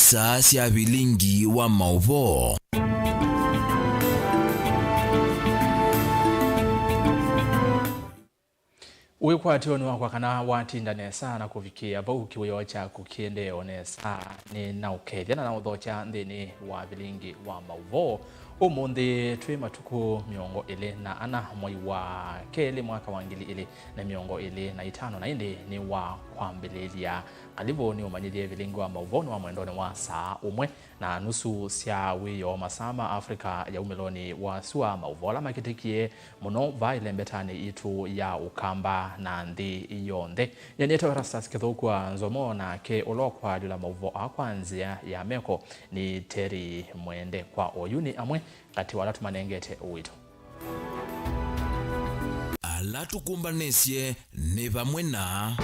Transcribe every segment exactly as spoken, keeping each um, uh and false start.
Saa sya vilingi wa maũvoo. Wĩkwatĩonĩ wakwa kana watinda nesa na kũvikĩĩa vau kĩwĩoo kyaku kĩendee o nesa, nĩnaũkethya na naũthokya nthĩnĩ wa vilingi wa maũvoo. Ũmũnthĩ twĩ matukũ mĩongo ĩlĩ na ana mwei wa kelĩ mwaka wa ngili ilĩ na mĩongo ĩlĩ na itano, na ĩndĩ nĩ wa kwambĩlĩlya. Kalĩvũ nĩũmanyĩthye vilingi wa maũvoo nĩ wa mwendonĩ wa saa ũmwe na nusu sya wĩoo, masaa ma Africa ya umĩlonĩ wa sua, maũvoo ala makĩtĩkie mũno vaa ĩlembetanĩ yitũ ya Ũkamba na nthĩ yonthe. Nyie nĩtawa Erastus Kĩthũku wa Nzomo, nake ũla ũkwaalyũla maũvoo aa kwa nzĩa ya meko nĩ Terry Mwende. Kwa oyu nĩ amwe katĩ wa ala tũmanengete ũito. Ala tũkũmbanĩsye nĩ vamwe na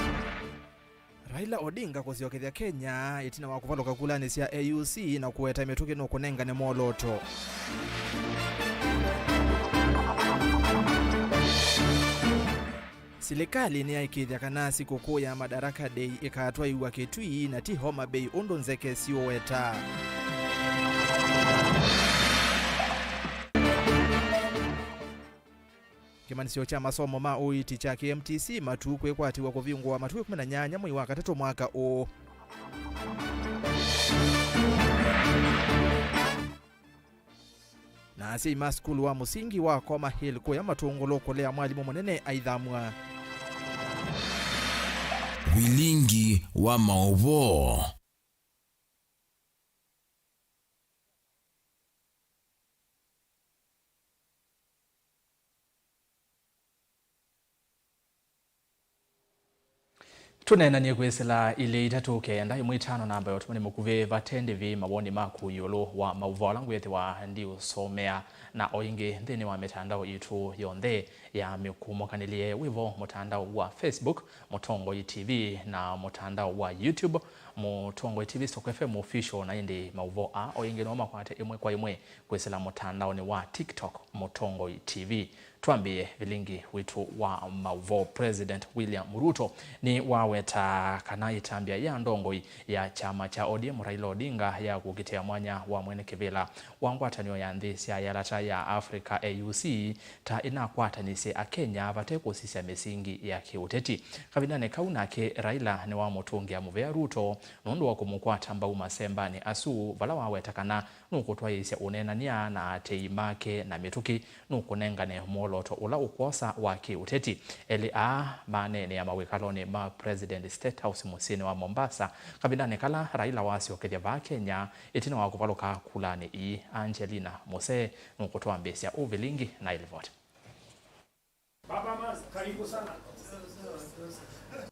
Raila Odinga kũsyokethya Kenya ĩtina wa kũvalũka kulanĩ sya A U C na kũweta mĩtũkĩ nũkũnengane mwolooto. Silikalĩ nĩyaĩkĩĩthya kana sikũkũ ya Madaraka Day ĩkatwaiwa Kitui na ti Homa Bay ũndũ nzeke siũweta. Kĩmanyĩsyo kya masomo ma ũiiti kya K M T C matuu kwĩkwatĩw'a kũvingũa matukũ ĩkũmi na nyanya mwei wa katatũ mwaka ũũ. Na asyai ma sukulu wa mũsingi wa Koma Hill kũya Matũngũlũ kũlea mwalimũ mũnene aithamw'a. Vilingi wa maũvoo. Tũneenanie kwĩsĩla ilĩ itatũ kenda ĩmwe itano namba ya ũtũmani mũkuvĩ vate ndĩvi mawoni maku ĩũlũ wa maũvoo ala ngwĩthĩwa ndiũsomea, na o ĩngĩ nthĩnĩ wa mĩtandao itũ yonthe ya mĩkũmũkanĩlye. Wĩvo mũtandao wa Facebook, Mũtongoi T V, na mũtandao wa YouTube, Mũtongoi T V Stock F M Official, na ĩndĩ maũvoo aa o ĩngĩ no makwate ĩmwe kwa ĩmwe kwĩsĩla mũtandaonĩ wa TikTok, Mũtongoi T V. Twambĩĩe vilingi witũ wa maũvoo. President William Ruto nĩwaweta kana ĩtambya ya ndongoi ya kyama kya O D M Raila Odinga ya kũkitĩa mwanya wa mwene kĩvĩla wa ngwatanĩo ya nthĩ sya yalata ya Africa, A U C, ta ĩnakwatanisye Akenya vate kũsisya mĩsingi ya kĩũteti. Kavindanĩ kau nake Raila nĩwamũtũngĩa mũvea Ruto nũndũ wa kũmũkwata mbau masembanĩ asu, vala waweta kana nũkũtwaĩĩsya ũneenany'a na aatĩĩi make na mĩtũkĩ nũkũnengane mwolooto ũla ũkwosa wa kĩũteti. Elĩ aa maneenea mawĩkalonĩ ma President State House mũsyĩnĩ wa Mombasa, kavindanĩ kala Raila wasyokethya vaa Kenya ĩtina wa kũvalũka kulanĩ ii. Angelina Muse nũkũtwambĩĩsya ũvilingi na ĩlivoti. Baba Mars, karibu sana.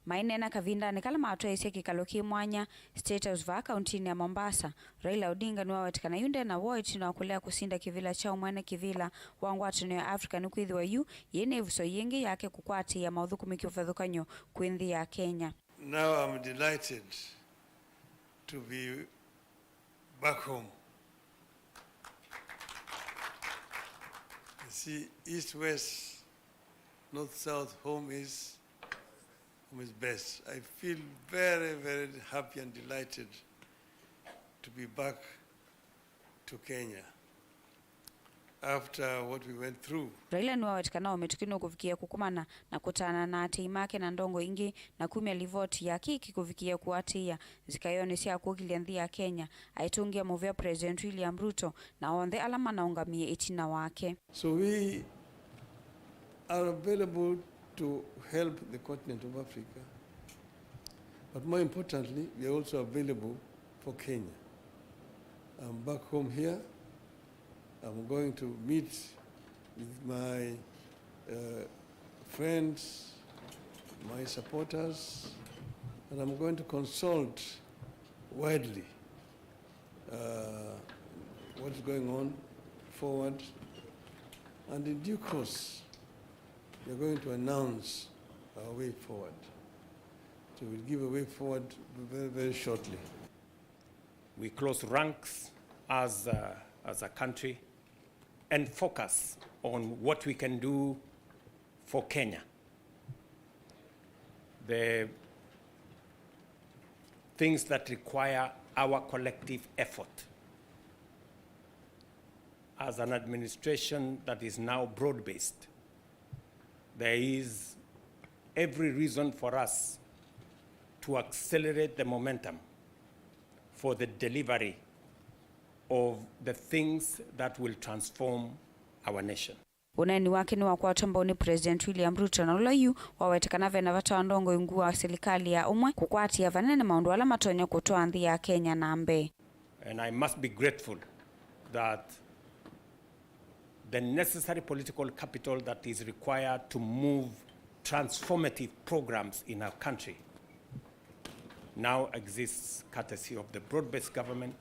Maineena kavindanĩ kala matwaĩĩsye kĩkalo kĩ mwanya State House vaa kauntinĩ ya Mombasa, Raila Odinga nĩwaweta kana yu nde na woo ĩtina wa kũlea kũsinda kĩvĩla kya ũmwene kĩvĩla wa ngwatanĩo ya Africa nĩkwĩthĩwa yu yĩ nĩ ĩvuso yĩngĩ yake kũkwatĩĩa maũthũkũmi kĩvathũkany'o kwĩ nthĩ ya Kenya. Now I'm delighted to be back home. You see, east, west, north, south, home is, home is best. I feel very, very happy and delighted to be back to Kenya after what we went through. Raila nĩwaweta kana o mĩtũkĩ nũkũvikĩĩa kũkomana na kũtaana na aatĩĩi make na ndongo ingĩ na kumya livoti ya kĩĩ kĩkũvikĩĩa kũatĩĩa nzikayonĩ sya kũkĩlya nthĩ ya Kenya, aitũngĩa mũvea President William Ruto na onthe ala manaũngamie ĩtina wake. So we are available to help the continent of Africa, but more importantly, we are also available for Kenya. I'm back home here. I'm going to meet with my, uh, friends, my supporters, and I'm going to consult widely, uh, what is going on forward. And in due course, we are going to announce our way forward. So we'll give a way forward very, very shortly. We close ranks as a, as a country and focus on what we can do for Kenya. The things that require Our collective effort as an administration that is now broad-based, there is every reason for us to accelerate the momentum for the delivery of the things that will transform our nation. Ũneeni wake nĩwakwatwa mbau nĩ President William Ruto, na ũla yu wawete kana vena vata wa ndongoi ngũũ wa silikalĩ ya ũmwe kũkwatĩa vanene maũndũ ala matonya kũtwaa nthĩ ya Kenya na mbee. And I must be grateful that the necessary political capital that is required to move transformative programs in our country now exists courtesy of the broad-based government,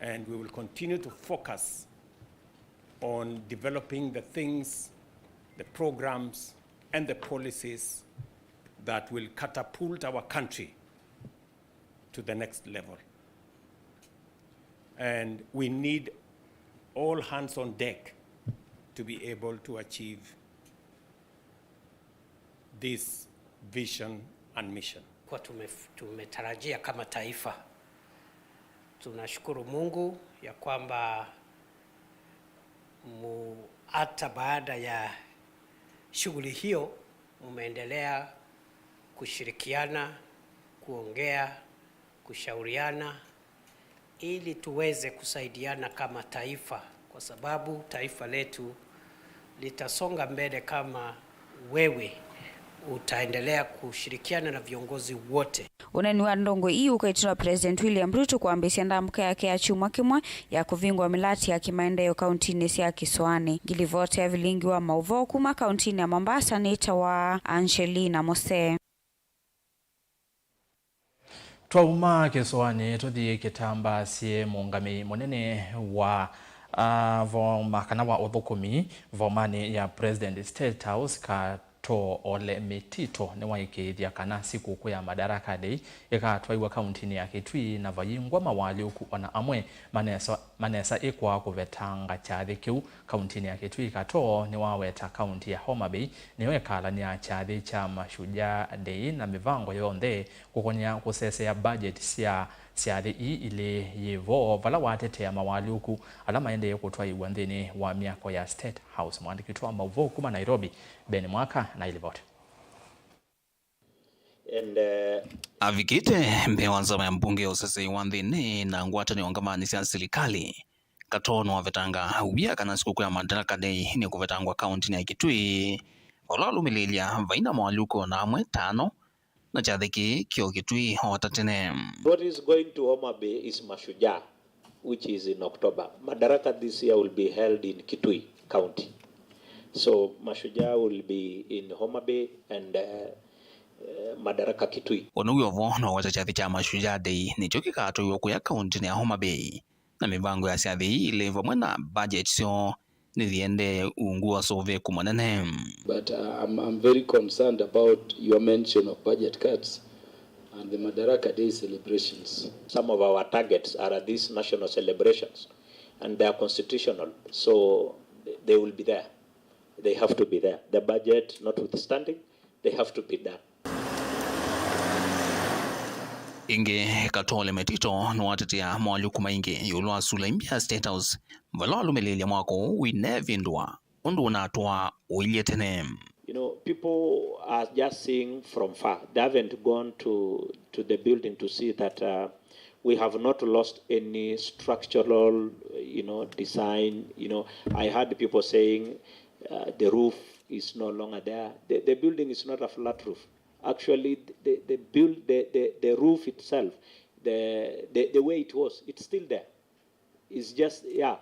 and we will continue to focus on developing the things, the programs, and the policies that will catapult our country to the next level. And we need all hands on deck to be able to achieve this vision and mission. Kwa tume-, tumetarajia kama taifa. Tunashukuru Mungu ya kwamba mu-, hata baada ya shughuli hiyo, mumeendelea kushirikiana, kuongea, kushauriana, ili tuweze kusaidiana kama taifa, kwa sababu taifa letu litasonga mbele kama wewe utaendelea kushirikiana na viongozi wote. Ũneeni wa ndongoi ii ũkaĩtĩwa President William Ruto kwambĩĩsya ndambũka yake ya kyumwa kĩmwe ya kũvingũa mĩlatĩ ya kĩmaendeeo kauntinĩ sya Kĩsoanĩ. Ngilivoti ya vilingi wa maũvoo kuma kauntinĩ ya Mombasa nĩtawa Angelina Mose. Twauma Kĩsoanĩ tũthi Kĩtambasye. Mũũngamĩi mũnene wa, ah, voma kana wa ũthũkũmi vomanĩ ya President State House, Katoo Ole Metito, nĩwaĩkĩĩthya kana sikũkũ ya Madaraka Day ĩkatwaiwa kauntinĩ ya Kitui na vayingwa mawalyũku ona amwe manesa, manesa ĩkwaa kũvetanga kyathĩ kĩu. Kauntinĩ ya Kitui, Katoo nĩwaweta kaunti ya Homa Bay nĩyo ĩkalany'a kyathĩ kya Mashujaa Day na mĩvango yonthe kũkony'a kũsesea budget sya syathĩ ii ilĩ yĩ vo, vala watetea mawalyũku ala maendee kũtwaĩwa nthĩnĩ wa myako ya State House. Mũandĩki witũ wa maũvoo kuma Nairobi, Ben Mwaka, na ilivoti. And, uh, avikĩte mbee wa nzama ya mbunge ya ũsesei wa nthĩnĩ na ngwatanĩo ngamanĩ sya silikalĩ, Katoo nĩwavetanga wia kana sikũkũ ya Madaraka Day nĩkũvetangwa kauntinĩ ya Kitui, vala alũmĩlĩĩlya vaina mawalyũku ona amwe tano na kyathĩ kĩĩ kyo Kitui o ta tene. What is going to Homa Bay is Mashujaa, which is in October. Madaraka this year will be held in Kitui County. So Mashujaa will be in Homa Bay and, uh, uh, Madaraka Kitui. Ũnĩw'o vo no weta kyathĩ kya Mashujaa Day nĩkyo kĩkatũiwa kũya kauntinĩ ya Homa Bay, na mĩvango ya syathĩ ii ilĩ vamwe na budget syoo nĩyĩendee ungu wa ũseũvĩku mũnene. But, uh, I'm, I'm very concerned about your mention of budget cuts and the Madaraka Day celebrations. Some of our targets are these national celebrations, and they are constitutional, so they will be there. They have to be there. The budget notwithstanding, they have to be done. Ĩngĩ, Katoo Ole Metito nĩwatetea mawalyũku maingĩ ĩũlũ wa sula imbya ya State House, vala walũmĩlĩĩlya mwako ũũ ũinevĩndũa ũndũ ũnatwaa ũilye tene. You know, people are just seeing from far. They haven't gone to, to the building to see that, uh, we have not lost any structural, you know, design. You know, I heard people saying, uh, the roof is no longer there. The, the building is not a flat roof. Actually, the, the build, the, the, the roof itself, the, the, the way it was, it's still there. It's just, yeah,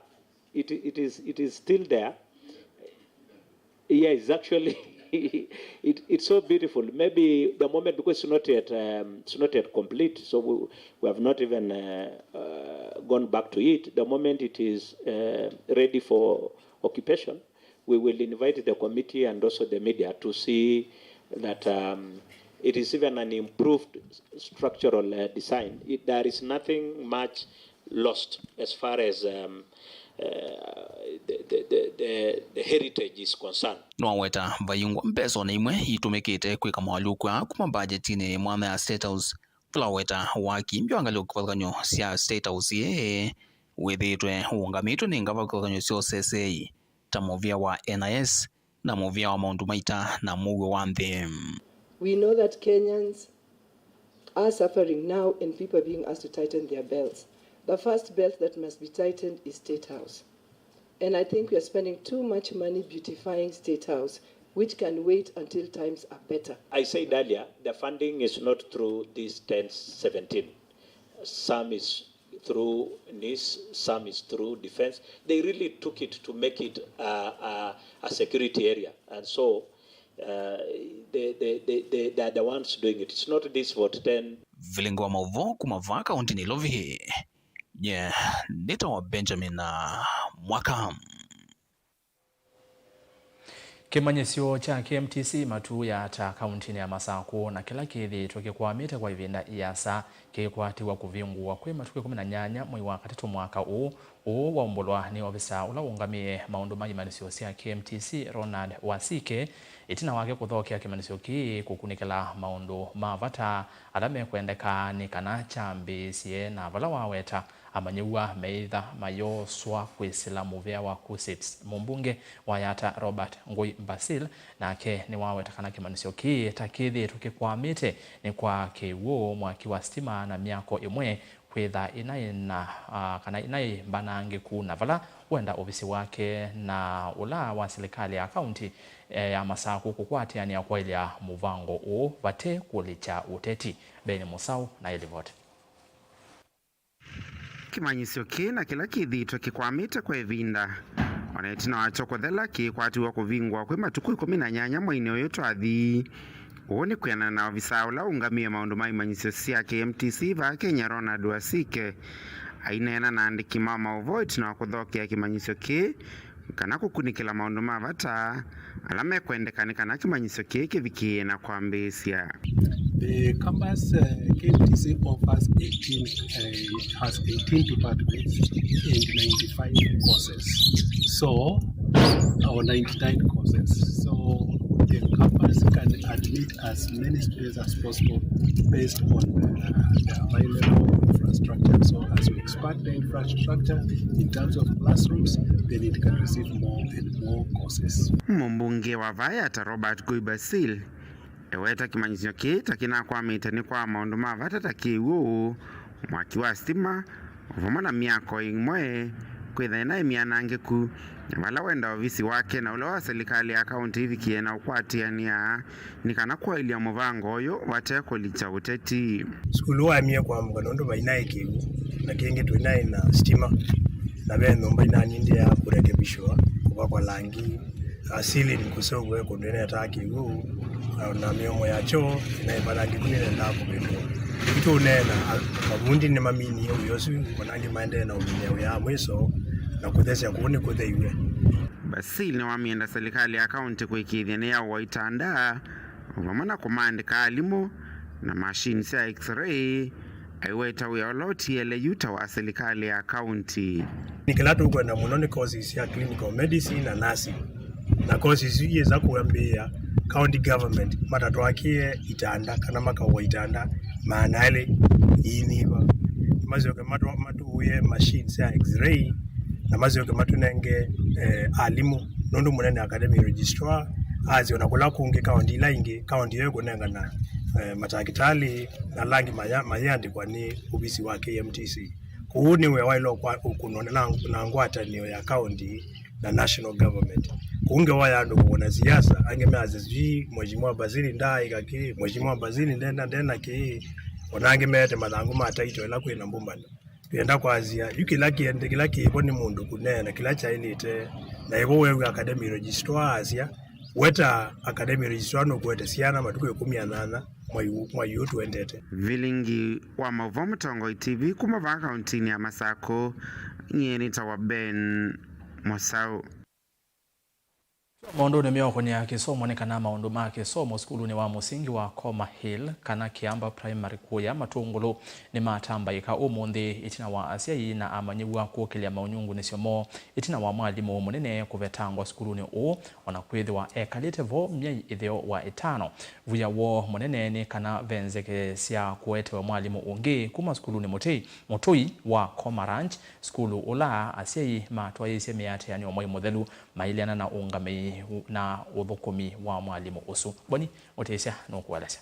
it, it is, it is still there. Yeah, it's actually, it, it's so beautiful. Maybe the moment, because it's not yet, um, it's not yet complete, so we, we have not even, uh, uh, gone back to it. The moment it is, uh, ready for occupation, we will invite the committee and also the media to see that, um, it is even an improved structural, uh, design. It, there is nothing much lost as far as, um, uh, the, the, the, the, the heritage is concerned. Nĩwaweta vayingwa mbesa ona imwe itũmĩkĩte kwĩka mawalyũku aa kuma mbajetinĩ mwanya ya State House, Tũlaweta waki mbyo wa ngalĩko kĩvathũkany'o sya State House ĩĩ wĩthĩĩtwe ũũngamĩtwe nĩ ngava kĩvathũkany'o sya ũseseei ta mũvĩa wa N I S na mũvĩa wa maũndũ ma ita na mũuo wa nthĩ. We know that Kenyans are suffering now and people are being asked to tighten their belts. The first belt that must be tightened is State House. And I think we are spending too much money beautifying State House, which can wait until times are better. I said earlier, the funding is not through this ten seventeen. Some is through NEIS, some is through defense. They really took it to make it a, a, a security area. And so, uh, they, they, they, they, they are the ones doing it. It's not this vote ten. Vilingi wa maũvoo kuma vaa kaũntĩnĩ Nairobi. Nye nĩtawa Benjamin, uh, Mwaka. Kĩmanyĩsyo kya K M T C matu ya ata kaũntĩnĩ ya Masakũ na kĩla kĩthĩĩtwe kĩkwamĩte kwa ĩvinda ĩasa kĩkwatĩwa kũvingũwa kwĩ matukũ ĩkũmi na nyanya mwei wa katatũ mwaka ũũ. Ũũ waumbũlwa nĩ ovisa ũla ũũngamĩe maũndũ ma imanyĩsyo sya K M T C, Ronald Wasike, ĩtina wake kũthokea kĩmanyĩsyo kĩĩ kũkunĩkĩla maũndũ ma vata ala mekwendeka nĩ kana kyambĩĩsye na vala waweta amanyĩw'a meĩtha mayooswa kwĩsĩla mũvĩa wa KUCCPS. Mũmbunge wa Yatta Robert Ngũi Basil nake nĩwaweta kana kĩmanyĩsyo kĩĩ ta kĩthĩĩtwe kĩkwamĩte nĩ kwa kĩw'ũ, mwaki wa sitima na myako ĩmwe kwĩtha ĩnaĩ na, ah, kana ĩnaĩ mbanangĩku, na vala wenda ovisi wake na ũla wa silikalĩ ya kaũntĩ, eh, ya Masakũ kũkwatĩanĩa kwaĩlya mũvango ũũ vate kũlikya ũteti. Ben Mũsaũ na ĩlivoti. Kĩmanyĩsyo kĩĩ na kĩla kĩthĩĩtwe kĩkwamĩte kwa ĩvinda, o na ĩtina wakyo kũthela, kĩkwatiwa kũvingũa kwĩ matukũ ĩkũmi na nyanya mweinĩ ũyũ twathi. Ũũ nĩ kwĩanana na ovisaa ũla ũũngamĩe maũndũ ma imanyĩsyo sya K M T C vaa Kenya, Ronald Wasike, aineena na aandĩki ma maũvoo ĩtina wa kũthokea kĩmanyĩsyo kĩĩ kana kũkunĩkĩla maũndũ ma vata ala mekwendeka nĩ kana kĩmanyĩsyo kĩĩ kĩvikĩĩe na kwambĩĩsya. The campus, uh, K M T C offers eighteen, uh, has eighteen departments and ninety-five courses. So, or ninety-nine courses. So, the campus can admit as many students as possible based on, uh, the available infrastructure. So, as we expand the infrastructure in terms of classrooms, then it can receive more and more courses. Mũmbunge wa vaa Yatta Robert Ngũi Basil eweta kĩmanyĩsyo kĩĩ ta kĩnakwamĩte nĩ kwa maũndũ ma vata ta kĩw'ũ, mwaki wa sitima, o vamwe na myako ĩmwe kwĩtha ĩnaĩ myanangĩku, na vala wenda ovisi wake na ũla wa silikalĩ ya kaũntĩ ivikĩe na ũkwatĩanĩa nĩ kana kwaĩlya mũvango ũyũ vate kũlikya ũteti. Sukulu waemie kwambũka nũndũ vainaĩ kĩw'ũ, na kĩngĩ tũinaĩ na sitima, na ve nyũmba inanindĩa kũrekebishwa, kũvakwa langi, asili nĩ kũseũvw'e kũndũ ĩnetaa kĩw'ũ, na mĩomo ya kyoo ĩnaĩ mbanangĩku nĩnendaa kũvĩndũa. Yu tũũneena, a-, mavundi nĩmaminie wĩa ũsu, o na angĩ maendee na ũminĩa wĩa wa mwĩso na kũthesya kũu nĩkũtheiw'e. Basil nĩwamĩenda silikalĩ ya kaũntĩ kũĩkĩĩthya nĩyaũa itanda, o vamwe na kũmaandĩka alimũ na mashini sya X-ray, aiweta wĩa ũla ũtiele yu ta wa silikalĩ ya kaũntĩ. Nĩ kĩla tũkwenda mũno nĩ courses sya clinical medicine na nursing. Na courses isu iyĩsa kũambĩĩa, county government matatwakĩe itanda kana makaũa itanda maana elĩ iinyiva. Masyoke matwa-, matũĩe machine sya X-ray, na masyoke matũnenge, eh, alimũ, nũndũ mũnene academic registrar asyo na kũla kũngĩ kaũntĩ ila ingĩ, kaũntĩ ĩyo ĩkũnengana, eh, matakĩtalĩ na ala angĩ maya-, mayĩandĩkwa nĩ ovisi wa K M T C. Kũu nĩ wĩa waĩle ũkwa-, ũkũnwa na, na ngwatanĩo ya kaũntĩ na national government. Kũu ngewa ya andũ kũkũna siasa, angĩ measya sijui Mheshimiwa Basil ndaaĩka kĩĩ, Mheshimiwa Basil ndena, ndena kĩĩ, o na angĩ meete mathangũ ma taito ĩla kwĩ na mbũmbano. Twĩenda kwasya, yu kĩla kĩende, kĩla kĩvo nĩ mũndũ kũneena kĩla kyaĩlĩte, na ĩvo weew'a academic registrar asya, weta academic registrar nũkũete syana matukũ ĩkũmi na nyanya mwai ũ-, mwai ũũ tũendete. Vilingi wa maũvoo Mũtongoi T V kuma vaa kaũntĩnĩ ya Masakũ, nyie nĩtawa Ben Mũsaũ. Maũndũnĩ meũkonĩa kĩsomo nĩ kana maũndũ ma kĩsomo sukulunĩ wa mũsingi wa Coma Hill kana Kiamba Primary kũya Matũngũlũ nĩmatambaĩka ũmũnthĩ ĩtina wa asyai na amanyĩw'a kũkĩlya maũnyungunĩsyo moo ĩtina wa mwalimũ mũnene kũvetangwa sukulunĩ ũũ, o na kwĩthĩwa ekalĩte vo myei ĩtheo wa ĩtano. Vuya woo mũnene nĩ kana ve nzeke sya kũetewe mwalimũ ũngĩ kuma sukulunĩ mũtei, mũtũi wa Coma Ranch, sukulu ũla asyai matwaĩĩsye mĩatĩanĩo mwai mũthelu maileana na ũngamĩi na ũthũkũmi wa mwalimũ ũsu. Boni Mũtĩsya nũkũelesya.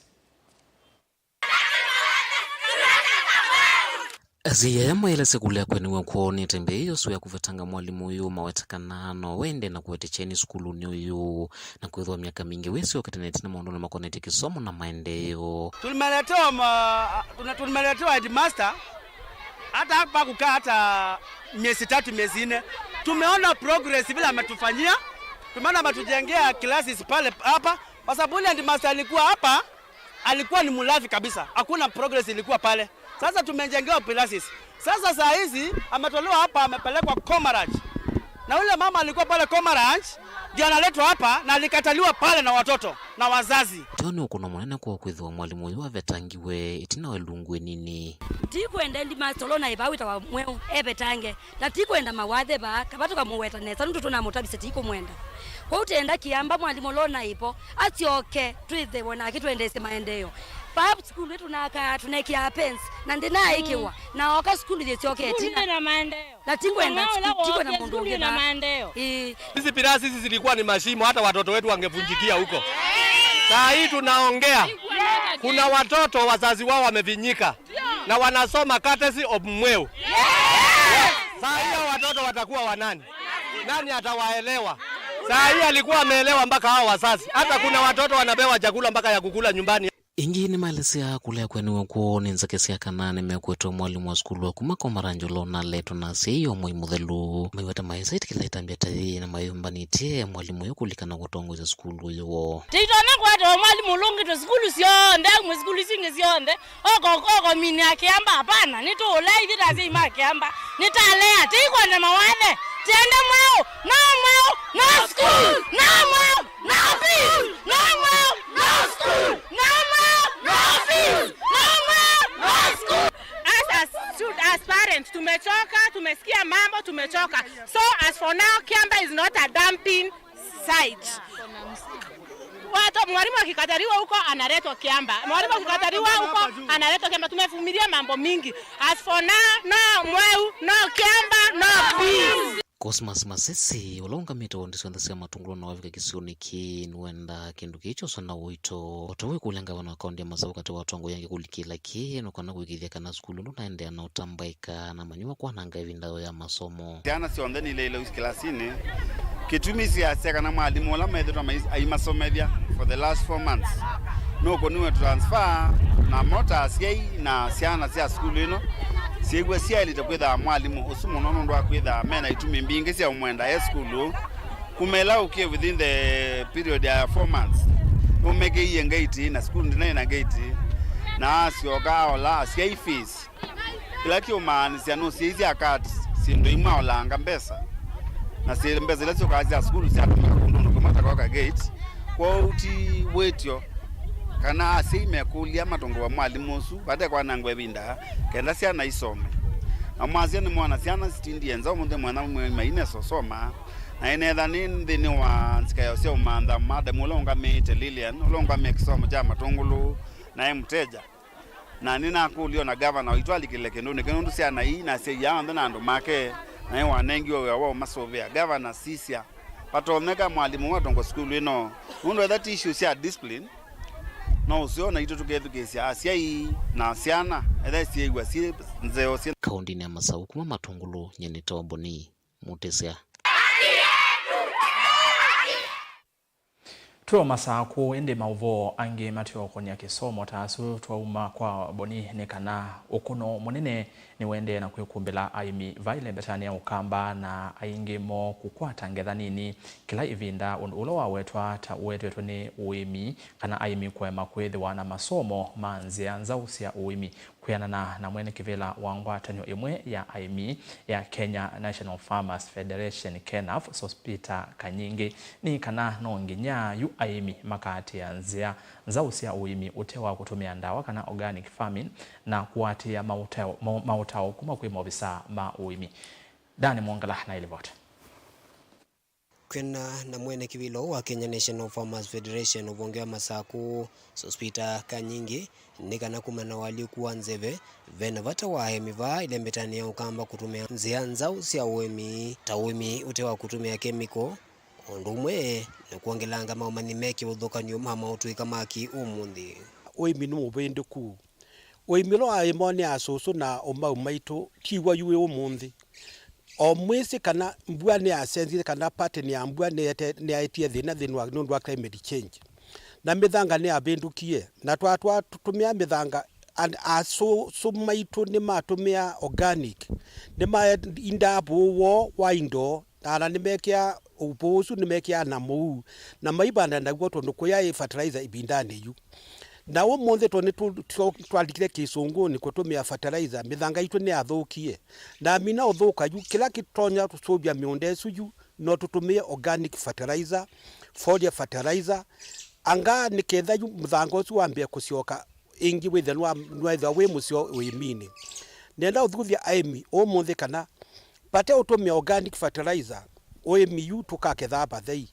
Asyai aya maelesya kũlea kwenew'a kwoo nĩ ĩtambya yĩĩ yosu ya kũvetanga mwalimũ ũyũ, maweta kana no wende na kũete kyeni sukulunĩ ũyũ, na kwĩthĩwa myaka mingĩ wĩsyokete na ĩtina maũndũnĩ makonetye kĩsomo na maendeeo. Tulimeletewa ma-, tuna-, tulimeletewa headmaster, hata hapa kukaa hata miezi tatu, miezi nne. Tumeona progress vile ametufanyia. Tumeona ametujengea classes pale hapa, kwa sababu ule headmaster alikuwa hapa, alikuwa ni mlafi kabisa. Hakuna progress ilikuwa pale. Sasa tumejengewa classes. Sasa saa hizi ametolewa hapa, amepelekwa Coma Ranch. Na ule mama alikuwa pale Coma Ranch, ndio analetwa hapa na alikataliwa pale na watoto na wazazi. Toni ũkũno mũnene kwa kwĩthĩwa mwalimũ ũyũ avetangiwe ĩtina wa ĩlungu ĩnini. Ti kwenda ndi masolo na ĩva wĩtawa mweũ evetange, na ti kwenda mawathe vaa, kava tũkamũweta nesa, nũndũ tũnamũtavisye ti kũmwenda. Kwoou tenda Kiamba mwalimũ ũla ũnaĩ vo, asyoke, twĩthĩwe nake twendeesye maendeeo. Vaa sukulu ĩtũnakaa, tũnekĩaa pens, na ndĩnaaĩkĩwa, na oka sukulu yĩsyoke ĩtina. Tũtwĩe na maendeeo. Na ti kwenda, ti kwenda mũndũ ũngĩ na maendeeo. Ĩĩ. Hizi pilasi hizi zilikuwa ni mashimo, hata watoto wetu wangevunjikia huko. Saa hii tunaongea, kuna watoto wazazi wao wamevinyika na wanasoma courtesy of Mweu. Saa hii hao watoto watakuwa wa nani? Nani atawaelewa? Saa hii alikuwa ameelewa mpaka hao wazazi. Hata kuna watoto wanapewa chakula mpaka ya kukula nyumbani. Ĩngĩ nĩmaelesya kũlea kwenew'a kwoo nĩ nzeke sya kana nĩmekũetwe mwalimũ wa sukulu wa kuma Coma Ranch ũla ũnaletwe na asyai o mwei mũthelu. Maiweta maĩsa ĩtĩkĩla ĩtambya ta yĩĩ na mayũmbanĩtye mwalimũ ũyũ kũlikana kũtongoesya sukulu ũyũ woo. Tĩitonya kũetawa mwalimũ ũla ũngĩ twa sukulu syonthe, aumwe sukulu isu ingĩ syonthe, oko, oko mini ya Kiamba, hapana, nĩtũũlea ithyĩ ta asyai ma Kiamba, nĩtalea, tĩikwenda mawathe, tĩende mweũ, no mweũ, no school, no mweũ. No fees! No more! No school! No more! No fees! No more! No school! Us as stud-, as parents, tumechoka, tumesikia mambo, tumechoka. So as for now, Kiamba is not a dumping site. Watu, mwalimu akikataliwa huko, analetwa Kiamba. Mwalimu akikataliwa huko, analetwa Kiamba. Tumevumilia mambo mingi. As for now, no mweũ, no Kiamba, no fees. Cosmas Masese, ũla ũngamĩte wondi syonthe sya Matũngũlũ na wavika kĩsionĩ kĩĩ, nĩwendaa kĩndũ kĩĩ kyoswa na ũito. O ta wĩkũlya ngavana wa kaũntĩ ya Masaku katĩ wa atongoi angĩ kũlikĩla kĩĩ, nũkana kũĩkĩĩthya kana sukulu ndũnaendeea na ũtambaĩka na manyuwa kwananga ĩvinda yoo ya masomo. Syana syonthe nileile kilasinĩ. Kĩtumi siasya kana mwalimũ ũla methĩtwe mai-, aimasomethya for the last four months nũkũniwe transfer, namo ta asyai na syana sya sukulu ĩno syĩw'a syaĩlĩte kwĩthaa mwalimũ ũsu mũno nũndũ wa kwĩthaa mena itumi mbingĩ sya ũmwenda e sukulu. Kuma ĩla ũkie within the period ya four months, nũmekĩie ngati na sukulu ndĩnaĩ na ngati, na asyoka aola asyai fees. Kĩla kĩũmaanĩsya nũsyaisye akati syĩndũ imwe aolanga mbesa, na syĩ mbesa ila syũkaa sya sukulu syatũmĩka kũndũ ũndũ kũmwe ta koka gate. Kwoou ti wĩtyo kana asyai mekũlya matũngũe mwalimũ ũsu vate kwanangwa ĩvinda kenda syana isome. Na mwasya nĩmwona syana sitindie nza ũmũnthĩ mwena ũmwe maine sosoma, na ĩnetha nĩ nthĩnĩ wa nzikayo sya ũmantha madam ũla ũngamĩĩte Lilian, ũla ũngamĩe kĩsomo kya Matũngũlũ, naĩ mũteja. Na nĩnakũlya o na gavana waitũ alikĩle kĩndũnĩ kĩu nũndũ syana ii na asyai aa onthe na andũ make, naĩ wanengiwe wĩa wa ũmasũvĩa. Gavana, sisya, vatonyeka mwalimũ ũũ atongwe sukulu ĩno, nũndũ etha ti issue sya discipline, no ũseo naitũ tũkethukĩĩsya asyai na syana etha syĩw'a syĩ nzeo syĩ. Kaũndĩnĩ ya Masaku kuma Matũngũlũ, nyie nĩ Tomboni Mũtĩsya. Twĩ o Masaku, ĩndĩ maũvoo angĩ mateũkonĩa kĩsomo ta asu twauma kwa Boni nĩ kana ũkũno mũnene nĩũendee na kwĩkumbĩla aĩmi va ĩlembetanĩ ya Ũkamba, na aingĩ moo kũkwata ngetha nini kĩla ĩvinda, ũndũ ũla wawetwa ta ũetetwe nĩ ũĩmi kana aĩmi kũema kwĩthĩwa na masomo ma nzĩa nzaũ sya ũĩmi. Kwĩanana na mwene kĩvĩla wa ngwatanĩo ĩmwe ya aĩmi ya Kenya National Farmers Federation, KENAF, Sospita Kanyingi, nĩ kana no nginya yu aĩmi makaatĩĩa nzĩa nzaũ sya ũĩmi ũte wa kũtũmĩa ndawa kana organic farming na kũatĩĩa maũtao, mau-, maũtao kuma kwĩ maovisaa ma ũĩmi. Dani Mwongela na ĩlivoti. Kwĩanana na mwene kĩvĩla ũũ wa Kenya National Farmers Federation ũvonge wa Masakũ, Sospita Kanyingi, nĩ kana kumana na ũalyũku wa nzeve, ve na vata wa aĩmi vaa ĩlembetanĩ ya ũkamba kũtũmĩa nzĩa nzaũ sya ũĩmi, ta ũĩmi ũte wa kũtũmĩa kemiko, ũndũ ũmwe na kwongelanga maũmanyi me kĩvathũkany'o ma maũtũĩka ma kĩ-ũmũnthĩ. Ũĩmi nĩ mũvĩndũku. Ũĩmi ũla waĩmawa nĩ asũsũ na ũmau maitũ ti w'o yu wĩ ũmũnthĩ. O mwĩsĩ kana mbua nĩyasenzie, kana pattern ya mbua nĩyete-, nĩyaetie thĩna nthĩnĩ wa, nũndũ wa climate change. Na mĩthanga nĩyavĩndũkie. Na twatwaa tũtũmĩa mĩthanga, an-, asũsũ maitũ nĩmatũmĩaa organic. Nĩmaindaa vũũ woo wa indo, na ana nĩmekĩaa vũũ ũsu, nĩmekĩaa na mũu. Na maivanda naw'o tondũ kũyaĩ fertilizer ĩvindanĩ yu. Na ũmũnthĩ tondũ nĩtũ-, tũ-, twalikile kĩsũngũnĩ kũtũmĩa fertilizer, mĩthanga yitũ nĩyathũkie. Na amina ũthũka yu, kĩla kĩtonya tũsũvya mĩũnda ĩsu yu, no tũtũmĩe organic fertilizer, foliar fertilizer, anga nĩ ketha yu mũthanga ũsu wambĩe kũsyoka ĩngĩ wĩthĩe nwa-, nwaĩthĩwa wĩ mũseo ũĩminĩ. Nenda ũthuthya aĩmi ũmũnthĩ kana vate ũtũmĩa organic fertilizer, ũĩmi yu tũkakethaa vathei.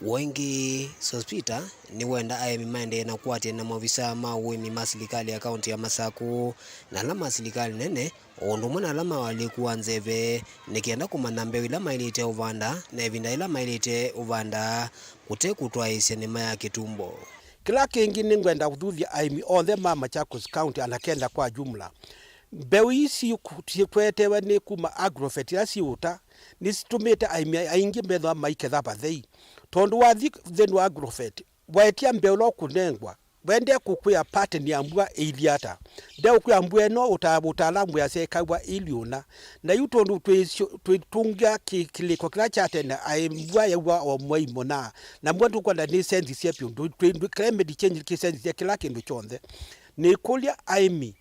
Ũũ ĩngĩ, Sospita nĩwenda aĩmi maendee na kũatĩĩa na maovisaa ma ũĩmi ma silikalĩ ya kaũntĩ ya Masakũ na ala ma silikalĩ nene, o ũndũ ũmwe na ala ma ũalyũku wa nzeve, nĩ kenda kũmanya mbeũ ila maĩlĩte ũvanda na ĩvinda yĩla maĩlĩte ũvanda, kũte kũtwaĩĩsya nĩma ya kĩtumbo. Kĩla kĩngĩ, nĩngwenda kũthuthya aĩmi onthe ma Machakos County ana Kenya kwa jumla. Mbeũ ii syĩkũ-, syĩtwetewe nĩ kuma Agrovet ila syĩ ũta, nĩsitũmĩte aĩmi aingĩ methĩwa maiketha vathei. Tondũ wathi nthĩnĩ wa Agrovet, waetia mbeũ ĩla ũkũnengwa, wendee kũkwĩa pattern ya mbua ĩilyĩ ata. Ndeũkwĩa mbua ĩno ũta-, ũtaalamu wĩasya ĩkaw'a ĩilyĩ ũna. Na yu tondũ twĩ syo-, twĩtũngĩa kĩ-, kĩlĩko kĩla kya tene, aĩ mbua yaua o mwei mũna. Na mbua tũkwenda nĩsenzisye vyũ. Ndũ-, twĩ-, ndũ-, climate change kĩsenzisye kĩla kĩndũ kyonthe. Nĩkũlya aĩmi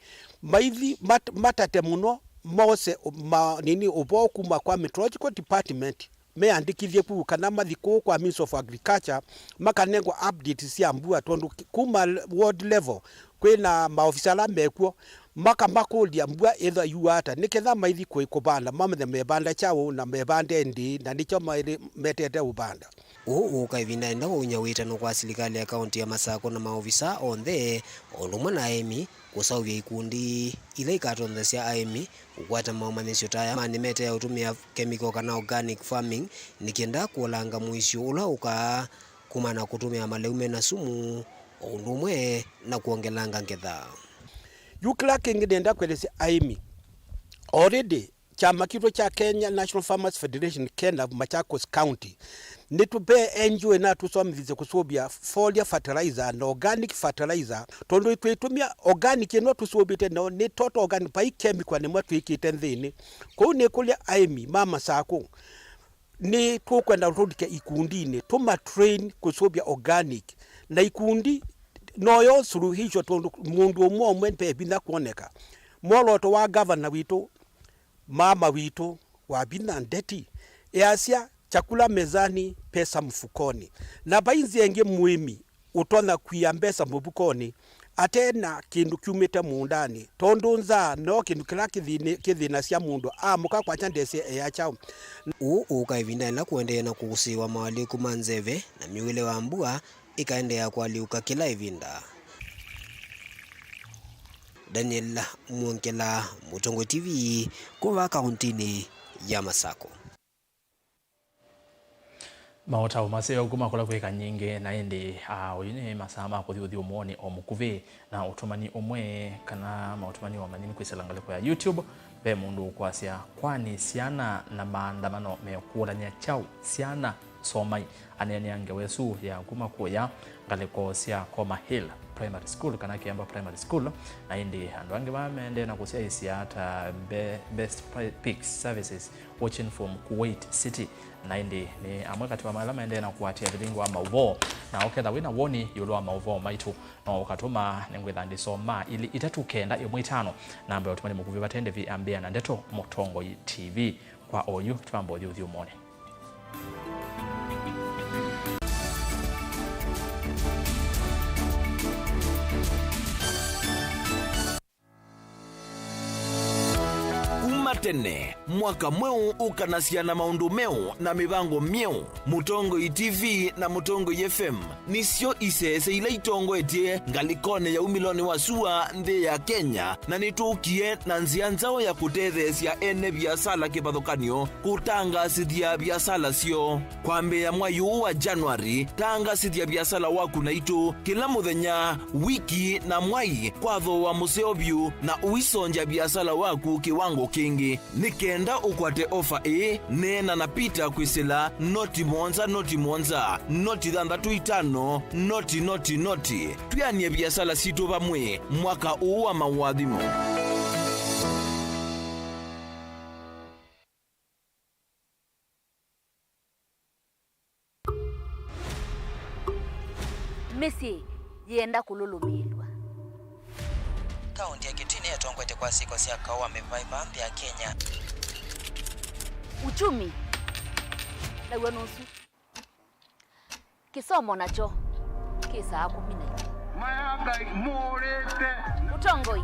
maithi mat-, matate mũno mose ũ-, ma-, nini, ũvoo kuma kwa meteorological department, meyandĩkĩthye kũu kana mathi kũu kwa Ministry of Agriculture, makanengwa updates sya mbua, tondũ ki-, kuma l-, ward level kwĩ na maofisa ala mekw'o, makamakũlya mbua ĩthwa yua ata, nĩ ketha maithi kũĩ kũvanda, mamenye mevanda kyaũ na mevande ndĩĩ, na nĩkyo maĩlĩ metete ũvanda. Ũũ ũũka ĩvindanĩ ĩla wauny'a wĩtano kwa silikalĩ ya kaũntĩ ya Masakũ na maovisa onthe, o ũndũ ũmwe na aĩmi, kũseũvya ikundi ila ikatonthesya aĩmi kũkwata maũmanyĩsyo ta aya ma nĩmeteea ũtũmĩa kemiko kana organic farming, nĩ kenda kũolanga mũisyo ũla ũkaa kumana na kũtũmĩa maleu mena sumu, o ũndũ ũmwe na kwongelanga ngetha. Yu kĩla kĩngĩ nĩenda kũelesya aĩmi, already kyama kitũ kya Kenya National Farmers Federation, KENAF, Machakos County, nĩtũvee N G O ĩnatũsomithisye kũsũvĩa foliar fertilizer na organic fertilizer, tondũ twĩtũmĩa organic ĩno tũsũvĩte nayo nĩ total organic, vai chemical nĩmwe twĩkĩte nthĩnĩ. Kwoou nĩkũlya aĩmi ma Masakũ, nĩtũkwenda tũlike ikundinĩ, tũma train kũsũvya organic, na ikundi noyo suluhisho, tondũ mũndũ ũmwe ũmwe ve vinya kwoneka. Mwolooto wa gavana witũ, mama witũ Wavinya Ndeti easya, "Chakula mezani, pesa mfukoni." Na vai nzĩa ĩngĩ mũĩmi ũtonya kwia mbesa mũvukonĩ ate na kĩndũ kyumĩte mũũndanĩ, tondũ nzaa no kĩndũ kĩla kĩthĩnĩ-, kĩthĩnasya mũndũ, amũka kwakya ndesĩ ea kyaũ. Ũũ ũũka ĩvinda yĩla kũendee na kũsĩĩwa maũalyũku ma nzeve na mĩw'ĩle wa mbua ĩkaendeea kũalyũka kĩla ĩvinda. Daniel Mwongela, Mũtongoi T V, kuma kaũntinĩ ya Masakũ. Maũtao maseo kuma kũla kwĩ Kanyingi, na ĩndĩ, ah, ũyu nĩ masaa ma kũthi ũthyũmũonĩ o mũkuvĩ na ũtũmani ũmwe, kana maũtũmani wa manyini kwĩsĩla ngalĩko ya YouTube. Ve mũndũ ũkwasya, "Kwani syana na maandamano mekũlany'a kyaũ? Syana, somai." Aneenea ngewa ĩsu ya kuma kũya ngalĩko sya Koma Hill Primary School, kana Kiemba Primary School, na ĩndĩ andũ angĩ vaa maendee na kũsyaĩĩsya ta Be-, Best Pi-, Picks Services, Watching from Kuwait City, na ĩndĩ nĩ amwe katĩ wa ala maendee na kũatĩĩa vilingi wa maũvoo. Na ũketha wĩ na woni ĩũlũ wa maũvoo maitũ, no ũkatũma nĩngwĩtha ndĩsomaa ilĩ itatũ kenda ĩmwe itano, namba ya ũtũmani mũkuvĩ vate ndĩvi ambĩa na ndeto Mũtongoi T V. Kwa oyu, twamba ũthi ũthyũmũnĩ. Kuma tene, mwaka mweũ ũkanasya na maũndũ meũ na mĩvango myeũ. Mũtongoi T V na Mũtongoi F M nĩsyo isese ila itongoetye ngalĩkonĩ ya umĩlonĩ wa sua nthĩ ya Kenya, na nĩtũkie na nzĩa nzaũ ya kũtetheesya ene viasala kĩvathũkany'o kũtangaasĩthya viasala syoo. Kwambĩĩa mwai ũũ wa January, tangaasĩthya viasala waku naitũ kĩla mũthenya, wiki, na mwai kwa thooa mũseo vyũ, na ũisongya viasala waku kĩwango kĩngĩ. Nĩ kenda ũkwate ofa ĩĩ, neena na Peter kwĩsĩla noti mũonza, noti mũonza, noti thanthatũ itano, noti, noti, noti. Twĩanĩe viasala sitũ vamwe mwaka ũũ wa maũathimo. Mĩsyĩ yĩenda kũlũlũmĩĩlw'a. Kaũntĩ ya Kitui nĩyo ĩtongoetye kwa syĩko sya kaũ wa mĩvaĩva nthĩ ya Kenya. Uchumi naw'o nũsu. Kĩsomo nakyo kĩ saa kũmi na ilĩ. Maya Ngai mũũrĩte. Ũtongoi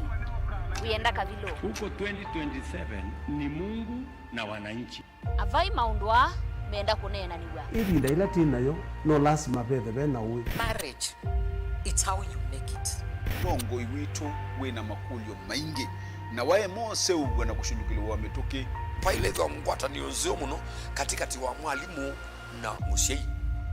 wĩenda kavilũ. Huko twenty twenty-seven ni Mungu na wananchi. Avai maũndũ aa menda kũneenanĩw'a. Ĩvinda yĩla twĩ nayo, no lasima vethe ve na ũĩ. Marriage, it's how you make it. Ũtongoi witũ wĩ na makũlyo maingĩ, na waema ũseũvw'a na kũshũlũkĩlĩw'a mĩtũkĩ. Vailethwa ngwatanĩo nzeo mũno katĩkatĩ wa mwalimũ na mũsyai.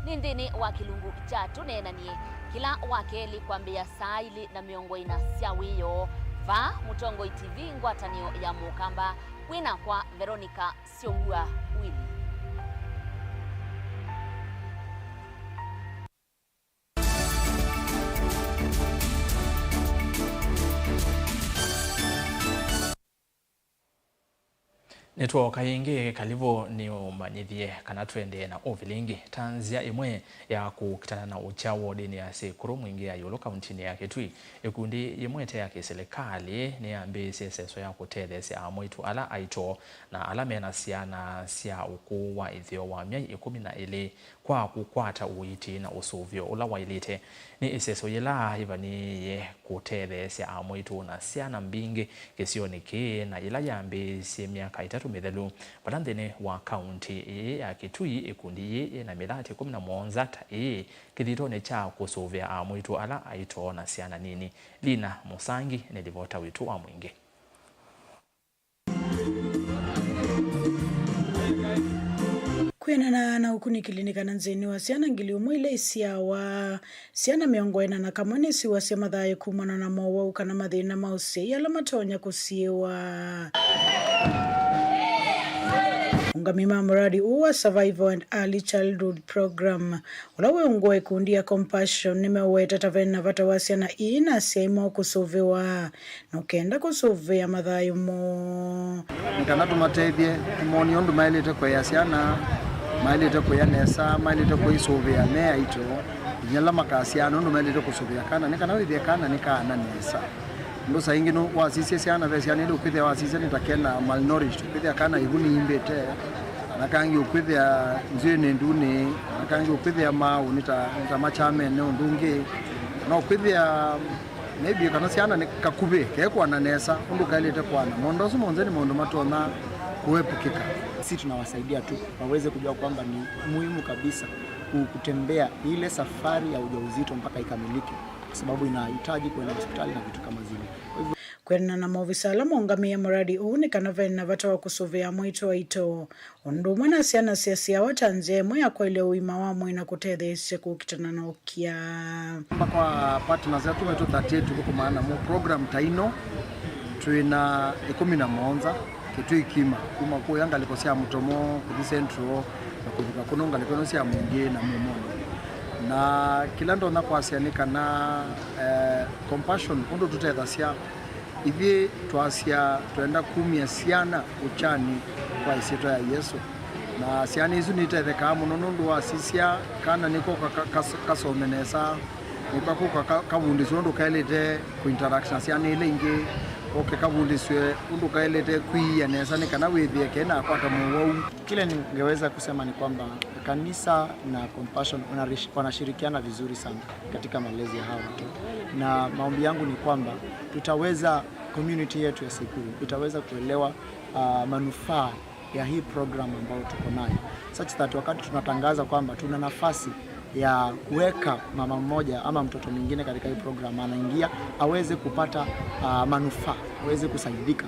Nĩ nthĩnĩ wa kĩlungu kya Tũneenanie kĩla wa kelĩ kwambĩĩa saa ilĩ na mĩongo ĩna sya wĩoo, vaa Mũtongoi T V, ngwatanĩo ya Mũkamba, wĩ nakwa Veronica Syongua Willy. Nĩtwooka ĩngĩ, kalivũ nĩũmanyĩthye kana tũendee na ũvilingi. Ta nzĩa ĩmwe ya kũkitana na ũkya wodinĩ ya Sĩkũrũ Mwingĩ ya ĩũlũ kauntinĩ ya Kitui, ĩkundi yĩmwe ĩte ya kĩsilikalĩ nĩyambĩĩsye ĩseso ya kũtetheesya amwaitũ ala aito na ala me na syana sya ũkũũ wa ĩtheo wa myei ĩkũmi na ĩlĩ kwa kũkwata ũiiti na ũsũvĩo ũla waĩlĩte. Nĩ ĩseso yĩla yĩvanĩĩe kũtetheesya amwaitũ na syana mbingĩ kĩsionĩ kĩĩ, na yĩla yambĩĩsye myaka ĩtatũ mĩthelu, vala nthĩnĩ wa kaunti ĩĩ ya Kitui, ĩkundi yĩĩ yĩ na mĩlatĩ ĩkũmi na mũonza ta ĩĩ kĩthitonĩ kya kũsũvĩa amwaitũ ala aito na syana nini. Lina Mũsangi nĩ livota witũ wa mwingĩ. Kwĩanana na ũkunĩkĩli nĩ kana nthĩnĩ wa syana ngili ũmwe ila isyawa, syana mĩongo ĩna na kamwe nĩsiwasya mathayũ kumana na mowau kana mathĩna ma ũsyai ala matonya kũsiĩwa. Aũngamĩi ma mũradi ũũ wa Survival and Early Childhood Program, ũla wĩ ungu wa ĩkundi ya Compassion, nĩmeũweta ta ve na vata wa syana ii na asyai moo kũsũvĩwa. Na ũkenda kũsũvĩa mathayũ moo. Nĩ kana tũmatethye, tũmonie ũndũ maĩlĩte kũea syana, maĩlĩte kũea nesa, maĩlĩte kũisũvĩa me aito, nginya ala makasyaa, na ũndũ maĩlĩte kũsũvĩa kana, nĩ kana wĩthĩe kana nĩ kaana nesa. Ũndũ saa ingĩ nũ-, wasisya syana, ve syana ilĩ ũkwĩthĩa wasisya nĩ ta kena malnourished, ũkwĩthĩa kana ivu nĩimbĩte, na kangĩ ũkwĩthĩa nzw'ĩĩ nĩ ndunĩ, na kangĩ ũkwĩthĩa maaũ nĩ ta, nĩ ta machamene ũndũ ũngĩ, na ũkwĩthĩa maybe kana syana nĩ kakuvĩ kekwana nesa ũndũ kaĩlĩte kwana. Maũndũ asu monthe nĩ maũndũ matonya kũepukĩka. Sisi tunawasaidia tu waweze kujua kwamba ni muhimu kabisa ku-, kutembea ile safari ya ujauzito mpaka ikamilike, kwa sababu inahitaji kwenda hospitali na vitu kama zile. Kwa hivyo, kwĩanana na maovisa ala maũngamĩe mũradi ũũ, nĩ kana ve na vata wa kũsũvĩa amwaitũ aito ũndũ ũmwe na syana syasyawa ta nzĩa ĩmwe ya kwaĩlya ũima wa mwĩĩ na kũtetheesya kũkitana na ũkya. Kwa partners atũ maitũ thirty-eight tũthũkũmaa namo program ta ino, twĩ na ĩkũmi na mũonza Kitui kĩima, kuma kũya ngalĩko sya Mũtomo kũthi Central na kũvika kũno ngalĩko ino sya Mwingĩ na Mũmonĩ. Na kĩla ndonya kwasya nĩ kana, eh, Compassion ũndũ tũtethasya, ithyĩ twasya twenda kumya syana ũkyanĩ kwa ĩsyĩtwa ya Yesũ. Na syana isu nitethekaa mũno nũndũ wa sisya kana nĩko ka- ka- kas- kasome nesa, nĩko kũka ka- kavundĩswe ũndũ kaĩlĩte kũinteract na syana ila ingĩ, koke kavundĩswe ũndũ kaĩlĩte kwĩia nesa nĩ kana wĩthĩe kena akwata mowau. Kile ningeweza kusema ni kwamba kanisa na Compassion wanarish- wanashirikiana vizuri sana katika malezi ya hawa watoto, na maombi yangu ni kwamba tutaweza, community yetu ya Sikuyu itaweza kuelewa uh, manufaa ya hii program ambayo tuko nayo, such that wakati tunatangaza kwamba tuna nafasi ya kuweka mama mmoja ama mtoto mwingine katika hii program, anaingia aweze kupata uh, manufaa, aweze kusaidika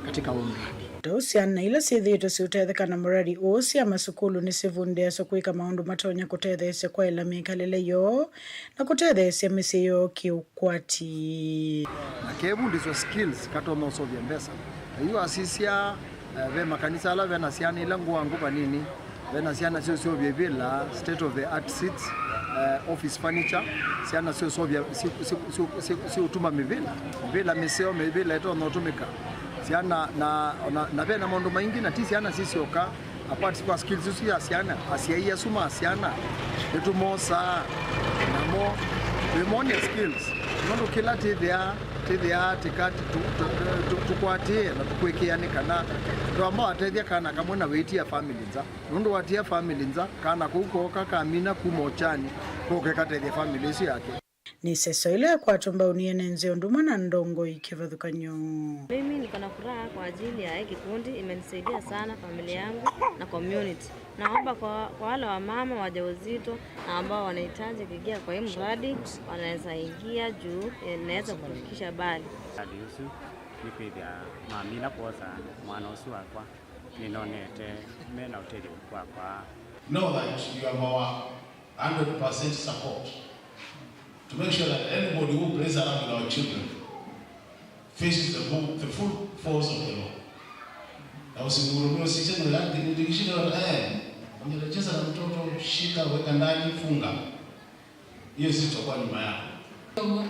katika huu mradi. Tau syana ila syĩthĩĩtwe siũtetheka na mũradi ũũ sya masukulu nĩsivundĩasya kwĩka maũndũ matonya kũtetheesya kwaĩla mĩkalĩle yoo na kũtetheesya mĩsyĩ yoo kĩũkwati. Na kevundĩswa skills katonya ũseũvya mbesa. Na yu asisya eh, ve makanisa ala vena syana ila ngũangũ vanini, vena syana syũseũvya ivĩla, state of the art seats, eh, office furniture, syana syũseũvya, syũ- syũ- syũ- syũ- syũtuma mĩvĩla, mĩvĩla mĩseo, mĩvĩla ĩtonya ũtũmĩka. Syana na, na, na vena maũndũ maingĩ, na ti syana sisyoka. Apart kwa skills isu ya syana, asyai asu ma syana nĩtũmosaa namo, twĩmonia skills, nũndũ kĩla tĩthĩaa tĩthĩaa tĩka tũ- tũ- tũ- tũkwatĩe na tũkwĩkĩa nĩ kana twamba watethya kana kamwe na wĩtia family nza, nũndũ watia family nza, kana kũu kooka kamina kuma ũkyani, koke katethya family ĩsu yake. Nĩ seso ĩla yakwatwa mbaũni ene nzĩ ũndũ ũmwe na ndongoi kĩvathũkany'o. Mimi niko na furaha kwa ajili ya hii kikundi, imenisaidia sana familia yangu na community. Naomba kwa, kwa wale wamama wajawazito na ambao wanahitaji kuingia kwa hii mradi, wanaweza ingia juu, eh, inaweza kutufikisha mbali. Mradi ũsu nĩ kwĩthĩa mamina kwosa mwana ũsu wakwa, nĩnonete mena ũtethyo wakwa. Know that you have our hundred percent support to make sure that anybody who plays around with our children faces the full, the full force of the law. Na usimhurumie, usiseme, "Ah, nilishika, eh, mwenye anacheza na mtoto, shika, weka ndani, funga." Hiyo sisi tutakuwa nyuma yako. Ũguo,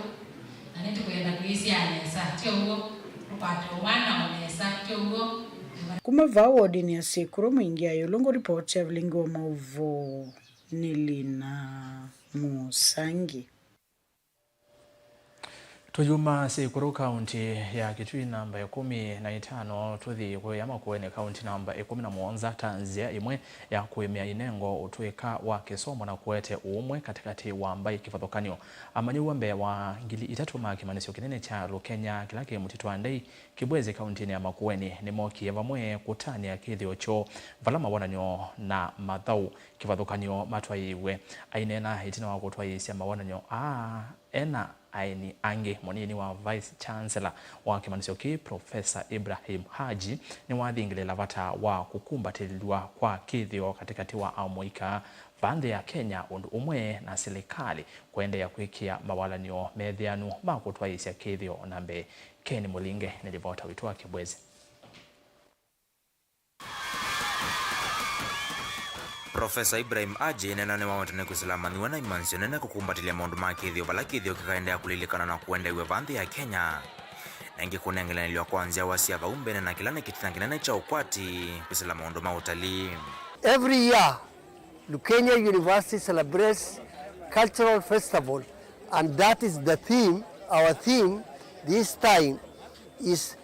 na nĩtũkwenda kwĩsyaa nesa, ti ũguo? Ũkwate mwana o nesa, ti ũguo? Kuma vaa wodinĩ ya Sĩkũrũ, Mwingi Ayũlũ, ngũripoti ya vilingi wa maũvoo nĩ Lina Mũsangi. Tũyuma Sĩkũrũ, kaunti ya Kitui namba ĩkũmi na itano, tũthi kũya Makueni, kaunti namba ĩkũmi na mũonza, ta nzĩa ĩmwe ya kũĩmĩa inengo ũtũĩka wa kĩsomo na kũete ũũmwe katĩkatĩ wa mbaĩ kĩvathũkany'o. Amanyĩw'a mbee wa ngili itatũ ma kĩmanyĩsyo kĩnene kya Lukenya kĩla kĩ mũtitũ wa Ndei, Kibwezi, kauntinĩ ya Makueni, nĩmokie vamwe kũtanĩa kĩthĩo kyoo vala mawonany'o na mathaũ kĩvathũkany'o matwaĩĩw'e. Aineena ĩtina wa kũtwaĩĩsya mawonany'o aa, ena aeni angĩ, mũnini wa Vice Chancellor wa kĩmanyĩsyo kĩĩ, Professor Ibrahim Haji, nĩwathingĩlĩĩla vata wa kũkumbatĩlw'a kwa kĩthĩo katĩkatĩ wa amũika va nthĩ ya Kenya, ũndũ ũmwe na silikalĩ kũendeea kwĩkĩa mawalany'o methĩanu ma kũtwaĩĩsya kĩthĩo na mbee. Ken Mũlinge nĩ livota witũ wa Kibwezi. Profesa Ibrahim Haji nena nĩwaweta nĩ kwĩsĩla amanyĩw'a na imanyĩsyo nene kũkumbatĩlya maũndũ ma kĩthĩo vala kĩthĩo kĩkaendeea kũlilikana na kũendeew'a va nthĩ ya Kenya. Na ĩngĩ kũnengelanĩlw'a kwa nzyawa sya vau mbene na kĩla nĩ kĩtina kĩnene kya ũkwati kwĩsĩla maũndũ ma ũtalii. Every year, Lukenya University celebrates cultural festival, and that is the theme. Our theme this time is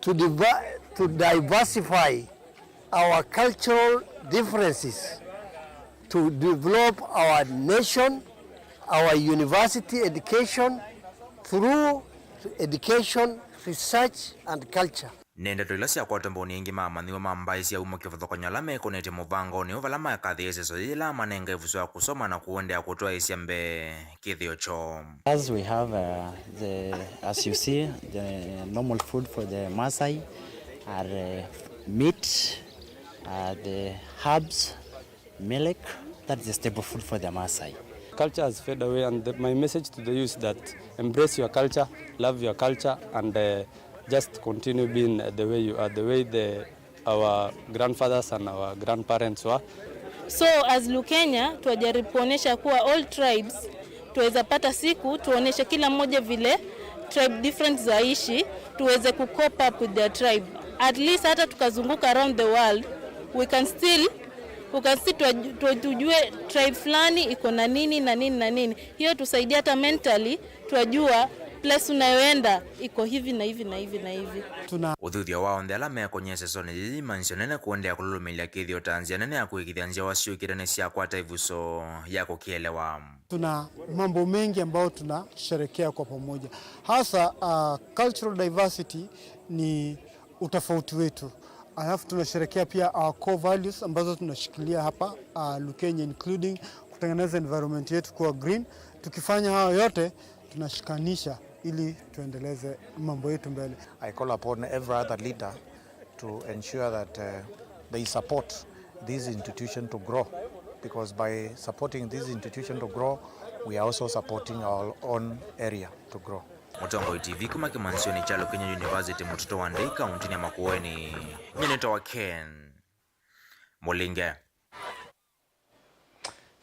to diver- to diversify our cultural differences, to develop our nation, our university education through education, research and culture. Nĩ ndeto ila syakwatwa mbaũni aingĩ ma amanyĩw'a ma mbaĩ sya uma kĩvathũkany'o ala mekonetye mũvangonĩ ũũ vala makathĩĩe ĩseso yĩĩ yĩla manenga ĩvuso ya kũsoma na kũendeea kũtwaĩĩsya mbee kĩthĩo kyoo. As we have, uh, the, as you see, the normal food for the Maasai are, uh, meat, uh, the herbs, milk, that is a staple food for the Maasai. Culture has faded away, and the, my message to the youth is that embrace your culture, love your culture, and, uh, just continue being, uh, the way you are, the way the, our grandfathers and our grandparents were. So as Lukenya, tuwajaribu kuonesha kuwa all tribes tuweza pata siku tuoneshe kila mmoja vile tribe different zaishi, tuweze ku cope up with their tribe. At least hata tukazunguka around the world, we can still Ukasi twaju- tu- tujue tribe fulani iko na nini na nini na nini. Hiyo tusaidia hata mentally, twajua place unayoenda iko hivi na hivi na hivi na hivi. Tuna Ũthuthyo wa onthe ala mekony'a ĩsesonĩ yĩĩ imanĩsyo nene kũendeea kũlũlũmĩlya kĩthĩo ta nzĩa nene ya kũĩkĩĩthya nzyawa syũkĩte nĩsyakwata ĩvuso ya kũkĩelewa. Tuna mambo mengi ambayo tunasherekea kwa pamoja. Hasa, uh, cultural diversity ni utofauti wetu. Alafu tunasherekea pia our core values ambazo tunashikilia hapa, uh, Lukenya, including kutengeneza environment yetu kuwa green. Tukifanya hayo yote, tunashikanisha ili tuendeleze mambo yetu mbele. I call upon every other leader to ensure that, uh, they support this institution to grow, because by supporting this institution to grow, we are also supporting our own area to grow. Mũtongoi T V kuma kĩmanĩsyonĩ kya Lukenya University, mũtitũ wa Ndei, kaũntĩnĩ ya Makueni. Nyie nĩtawa Ken Mũlinge.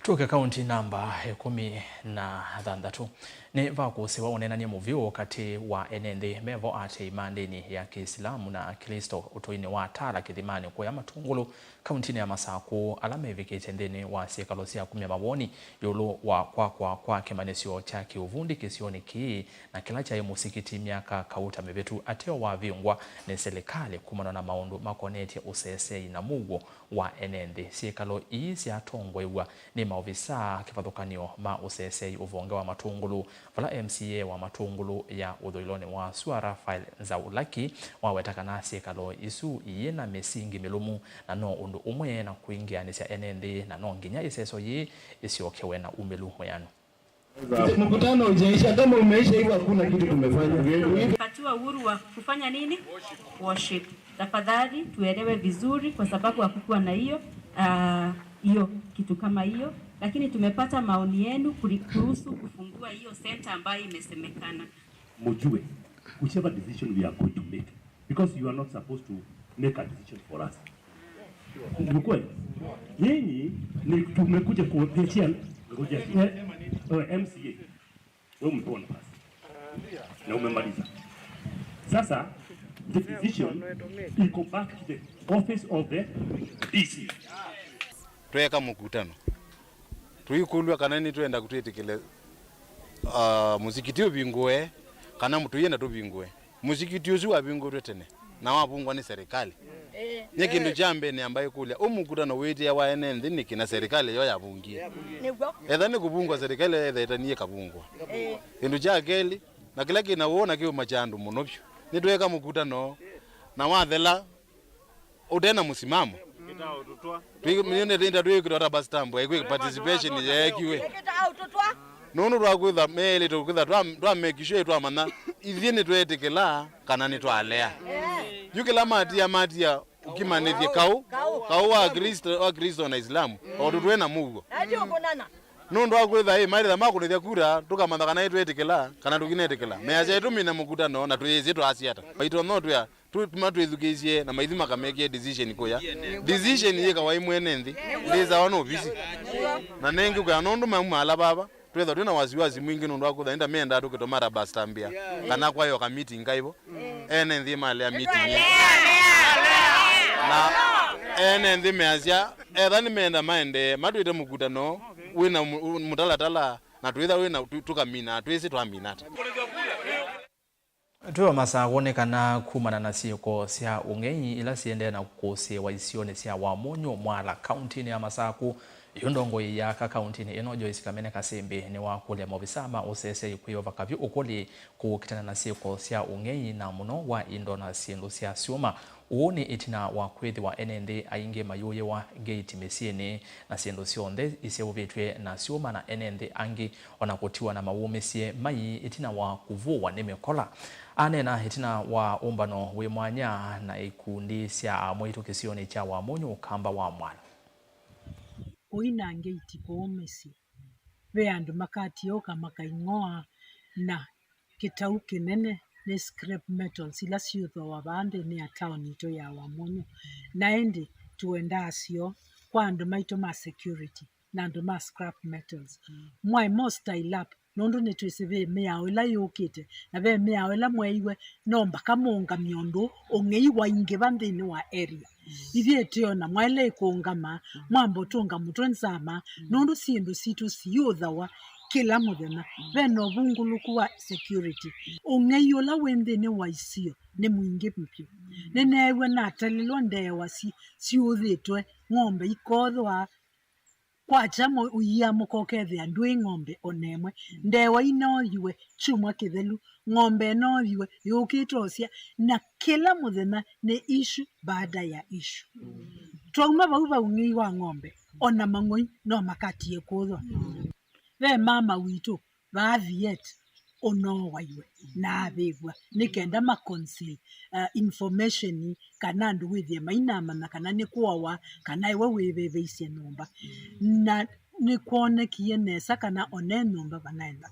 Tũke kaũntĩ namba ĩkũmi na thanthatũ. Nĩ vakũsĩwa ũneenany'a mũvyũ katĩ wa ene nthĩ mevo atei ma ndĩni ya Kĩisilamu na Aklĩsto ũtũinĩ wa Tala Kĩthimanĩ kũya Matũngũlũ, kaũntĩnĩ ya Masakũ, ala mevikĩte nthĩnĩ wa syĩkalo sya kumya mawoni ĩũlũ wa kwakwa kwa kĩmanyĩsyo kya kĩũvundi kĩsionĩ kĩĩ, na kĩla kyaĩ mũsikiti myaka kauta mĩvĩtu ateo wavingwa nĩ silikalĩ kumana na maũndũ makonetye ũseseei na mũuo wa ene nthĩ. Syĩkalo ii syatongoew'a nĩ maovisaa kĩvathũkany'o ma ũseseei ũvonge wa Matũngũlũ, vala M C A wa Matũngũlũ ya ũthũĩlonĩ wa sua, Raphael Nzaulaki, waweta kana syĩkalo isu iyĩ na mĩsingi mĩlũmu na no ũndũ ũmwe na kwingĩanĩsya ene nthĩ, na no nginya ĩseso yĩĩ ĩsyokewe na umĩlu mwĩanu. Mkutano hujaisha, kama umeisha hivyo, hakuna kitu tumefanya. Tumepatiwa uhuru wa kufanya nini? Worship. Tafadhali tuelewe vizuri, kwa sababu hakukuwa na hiyo, ah, hiyo kitu kama hiyo, lakini tumepata maoni yenu kuri- kuhusu kufungua hiyo center ambayo imesemekana. Mujue, whichever decision we are going to make, because you are not supposed to make a decision for us. Ni kweli? Nyinyi ni tumekuja kuongea, ngoja, eh, oh, M C A. Wewe umepewa nafasi. Na umemaliza. Sasa, the decision iko back to the office of the D C. Tweeka mũkutano. Tũikũlw'a kana nĩtwenda twĩtĩkĩle, ah, mũsikiti ũvingũe, kana tũyenda tũvingũe. Mũsikiti ũsu wavingũtwe tene, na wavungwa nĩ serikali. Nye kĩndũ kya mbee nĩamba ĩkũlya, ũ mũkutano wĩtĩawa ene nthĩ nĩkĩ na serikali yo yavungie? Nĩw'o. Etha nĩ kũvungwa serikali yo yetha ĩtanie ĩkavungwa. Kĩndũ kya kelĩ, na kĩla kĩ na woo na kĩũma kya andũ mũno vyũ, nĩtweeka mũkutano, na wathela, ũte na mũsimamo. Tũi- nĩnĩtĩnda twĩkĩtwa rubber stamp, ĩkwĩ participation yeekiwe. Nũndũ twakwĩtha meelĩte kwĩtha twa- twa make sure twamanya ithyĩ nĩtweetĩkĩla kana nĩtwalea. Yu kĩla matia matia ũkimanĩthye kaũ, kaũ wa Kristo, wa Kristo na Islamu, o tũtwĩ na mũuo. Nũndũ wa kwĩtha ĩ maitha makũnĩthya kura, tũkamanya kana nĩtweetĩkĩla kana tũkinetĩkĩla. Measya ĩtũmine mũkutano na twĩĩsĩ twaasya ata. Maitũ no twĩa Tuma twĩthukĩĩsye na maithi makamekĩe decision kũya. Decision yĩkawa ĩ mwene nthĩ, ndĩsawa nĩ ovisi. Na nengĩ kwĩa nũndũ maumaala vava, twĩthwa twĩ na wasiwasi mwingĩ nũndũ wa kũtha nĩta mendaa tũkĩtũma rubber stamp ĩa, kana kwaĩwa ka meeting kaivo. Ene nthĩ malea meeting ĩĩ. Na ene nthĩ measya, etha nĩmenda maendee, matwĩte mũkutano wĩna mũ- mũtalatala, na twĩtha wĩna tũ- tũkamina, twĩsĩ twamina ata. Twĩ o Masakũ nĩ kana kumana na syĩko sya ũng'ei ila siendee na kũsĩĩwa isionĩ sya Wamũnyũ, Mwala, kauntinĩ ya Masakũ, yu ndongoi ya aka kauntinĩ ĩno Joyce Kamene Kasĩmbĩ nĩwakũlya maovisaa ma ũseseei kwĩyova kavyũ ũkũlĩ kũkitana na syĩko sya ũng'ei, na mũno wa indo na syĩndũ sya syũma. Ũũ nĩ ĩtina wa kwĩthĩwa ene nthĩ aingĩ mayũyĩwa ngeiti mĩsyĩnĩ, na syĩndũ syonthe iseũvĩtw'e na syũma, na ene nthĩ angĩ o na kũtiwa na mawũmĩsye mai ĩtina wa kũvũwa nĩ mĩkola. Aneena ĩtina wa ũmbano wĩ mwanya na ikundi sya amwaitũ kĩsionĩ kya Wamũnyũ, Ũkamba wa Mwala. Kũina ngeiti kũũmĩsye, ve andũ makatiũka makaing'oa, na kĩtau kĩnene nĩ scrap metals ila syĩthĩawa vaa nthĩnĩ ya taoni itũ ya Wamũnyũ. Na ĩndĩ tũendaa syo kwa andũ maitũ ma security na andũ ma scrap metals. Mwaĩ mo style up, nũndũ nĩtwĩsĩ ve mĩao ĩla yũkĩte, na ve mĩao ĩla mweeiwe, no mbaka mũũngamye ũndũ ũng'ei waingĩva nthĩnĩ wa area. Ithyĩ ĩtĩona mwaĩle ĩkũũngama, mwamba ũtũnga mũtwe nzama, nũndũ syĩndũ sitũ siyũthawa kĩla mũthenya. Ve na ũvungũlũku wa security. Ũng'ei ũla wĩ nthĩnĩ wa isio nĩ mwingĩ vyũ. Nĩneew'a natalĩlwa ndeewa si-, siũthĩtwe, ng'ombe ikothwa, kwakya ũia mũka ũkethĩa ndwĩ ng'ombe o na ĩmwe. Ndeewa inooyiwe kyumwa kĩthelu, ng'ombe ĩnooyiwe, yũkĩte ũsya, na kĩla mũthenya nĩ issue baada ya issue. Twauma vau va ũng'ei wa ng'ombe, o na mang'oi no makatie kũthwa. Ve mama witũ, vaa Viet, ũnoowa iwe na avĩvw'a nĩ kenda ma conceal, uh, information, kana andũ wĩthĩe mainamanya kana nĩ kũawa, kana iwe wĩvĩvĩisye nyũmba. Na nĩkwonekie nesa kana one nyũmba vanaenda.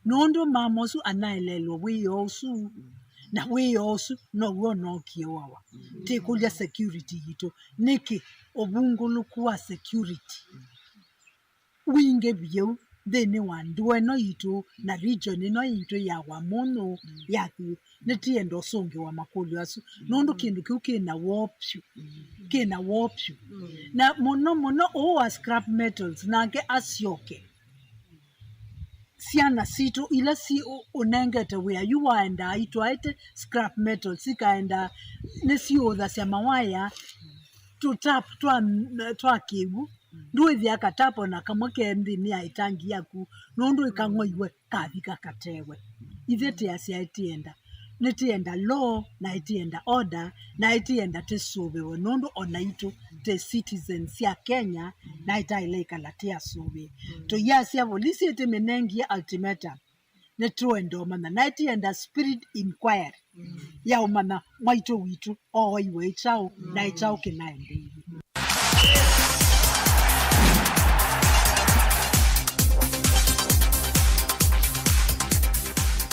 Nũndũ mama ũsu anaeleelwa wĩoo ũsu, na wĩoo ũsu now'o ũnookie ũawa. Tĩkũlya security yitũ. Nĩkĩ ũvungũlũku wa security wingĩ vyũ nthĩnĩ wa ndũa ĩno yitũ na region ĩno yitũ ya Wamũnyũ ya Thiu? Nĩtienda ũsũngĩwa makũlyo asu, nũndũ kĩndũ kĩu kĩna woo vyũ, kĩna woo vyũ. Na mũno mũno ũũ wa scrap metals, nake asyoke. Syana sitũ ila si ũ-, ũnengete wĩa yu waendaa itwaĩte scrap metals, ikaendaa nĩsiũthasya mawaya, tũtap twa, twa kĩw'ũ. Ndwĩthĩa katap o na kamwe ke nthĩnĩ ya ĩtangi yaku, nũndũ ĩkang'oiwe, kavika katewe. Ithyĩ tĩasya ĩtienda, nĩtienda law, na ĩtienda order, na ĩtienda tĩsũvĩwe, nũndũ o naitũ tĩ citizens sya Kenya, na ĩtaĩle ĩkala tĩasũvĩe. Tũiasya volisi ĩtĩmĩnengie ultimatum, nĩtũenda ũmanya, na ĩtienda spirit inquiry ya ũmanya mwaitũ witũ ooiwe ĩ kyaũ, na ĩ kyaũ kĩnaendeeie.